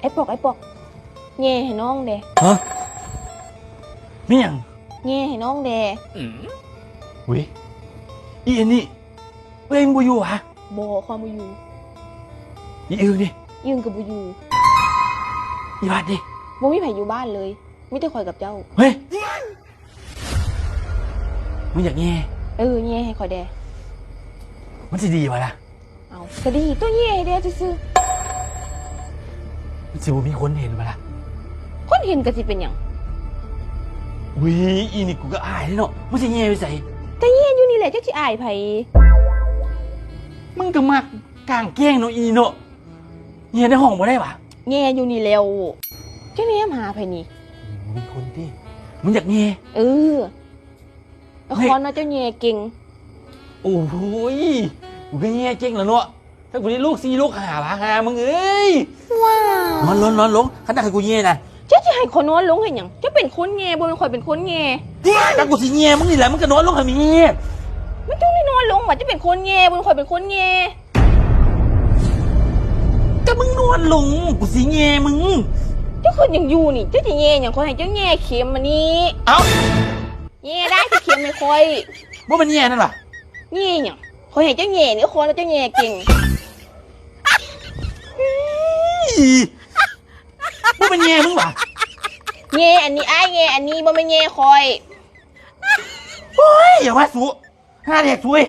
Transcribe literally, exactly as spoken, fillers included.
ไอ้ปอก ไอ้ปอก แย่ให้น้องแด่ ฮะ มีหยัง แย่ให้น้องแด่ วิ อีอันนี้ เอ้ย มึงบ่อยู่หวะ บ่ ข้อยบ่อยู่ อีอึ่งดิ อีอึ่งก็บ่อยู่ อีบาดดิ บ่มีไผอยู่บ้านเลย มีแต่ข้อยกับเจ้า เฮ้ย มึงอยากแย่ เออ แย่ให้ข้อยแด่ มันสิดีบ่ล่ะ เอา ก็ดีตั๊ว แย่ให้แด่ซื่อๆ มันสิบ่มีคนเห็นบ่ล่ะ คนเห็นก็สิเป็นหยัง อุ้ย อีนี่กูก็อายเนาะ มึงสิแย่ไปไส ก็แย่อยู่นี่แหละ เจ้าสิอายไผ มึงก็มักกางแกล้งเนาะ อีเนาะ แย่ในห้องบ่ได้หวะ แย่อยู่นี่แล้ว เจ้าแนมหาไผนี่ มึงเป็นคนติ มึงอยากแย่ เออ ละครเนาะ เจ้าแย่เก่ง โอ้ย กูก็แย่เก่งแล้วเนาะ ถ้ากูได้ลูกสี่ลูกห้าหวะ หามึงเอ้ย ว้าว นอนลง นอนลง คันนั้นให้กูแย่นะ เจ้าสิให้ข้อยนอนลงเฮ็ดหยัง เจ้าเป็นคนแย่ บ่แม่นข้อยเป็นคนแย่ ถ้ากูสิแย่มึงนี่แหละ มึงก็นอนลงให้แม่ มันต้องได้นอนลงหวะ เจ้าเป็นคนแย่ บ่แม่นข้อยเป็นคนแย่ ก็มึงนอนลง กูสิแย่มึง เจ้าคือยังอยู่นี่ เจ้าสิแย่หยัง ข้อยให้เจ้าแย่เข็มอันนี้ เอ้า แย่ได้สิเข็มให้ข้อย บ่แม่นแย่นั่นหวะ แย่หยัง ข้อยให้เจ้าแย่นี่ ข้อยว่าเจ้าแย่เก่ง อี๋ บ่แม่นแย่มึงหวะ แย่อันนี้ อ้ายแย่อันนี้ บ่แม่นแย่ข้อย โอ้ย อย่าว่าสู ห้าแดกสูเอ้ย